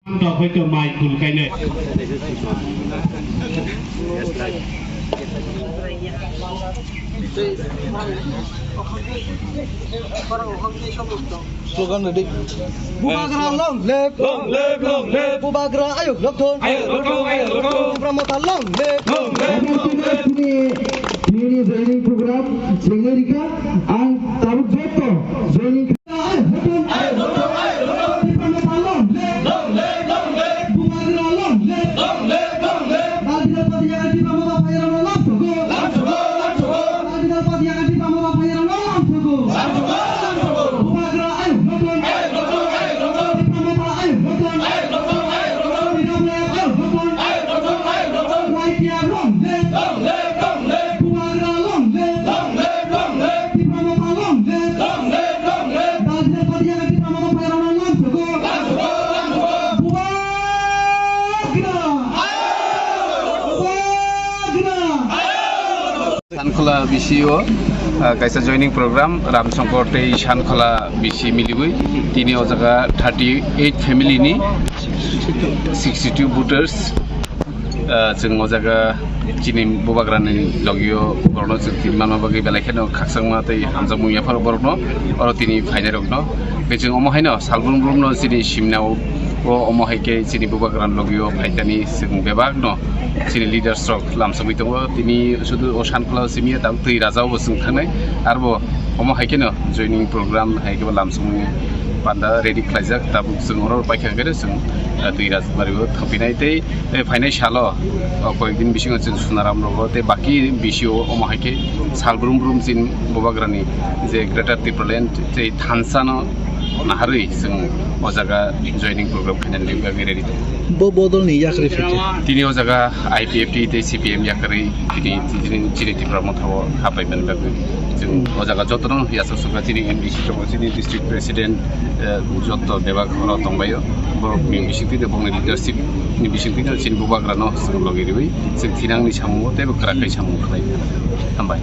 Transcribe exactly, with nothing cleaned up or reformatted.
Tok hoito mai kul kainai. Slogan ready. Bubagra long live. Long live, long live. Bubagra ayuk lokthon. Ayuk lokthon, ayuk lokthon. Tipra Motha long live. Long live, long live. Tini joining program chengerika ang tabuk joto joining. Sankhola B C O, ah, kaisa joining program, Ramsongkor tei Sankhola B C miliwi. Tini o jaga thirty eight family ni sixty two voters. Ah, chwng o jaga chini bubagrani logio borokno chwng tini manma bagwi belai kheno khakchangma tei hamjakmung yapharo borokno oro tini phainairokno. Tei chwng omo haino salbrum brumno chini simna o, o omo hai khe chini bubagrani logio phaitani chwng bebakno chini leaders rok lamsogwi tongo. Tini sudu o Sankhola simi ya tabuk twi raja o bo chwng thangnai. Arbo omo hai kheno joining program hai khe bo lamsogwi panda ready khlaijak. Tabuk chwng oro paikha khe chwng, ah, twi rajbari o thangphinai tei Tei phainai salo, o, koyekdin bisingo chwng Sunaram rogo tei baki B C O omo hai khe sal brum brum chini bubagrani je Greater Tipraland tei thansa no naharwi chwng o jaga joining program khainani bagwi ready tongo. Bo bodolni yakarwi phai khe? Tini o jaga I P F T tei C P M yakarwi tini, tini chini Tipra Motha o hapai mani bagwi chwng o jaga jotono yachak sukha chini M D C tongo, chini district president, eh, joto bebak oro tongbaio. Borokni bisingtwi de, bongni leadership ni bisingtwi de, chini bubagrano chwng logi riwi, chwng thinangni samungo teibo kwrakhai samung khlai. Hambai.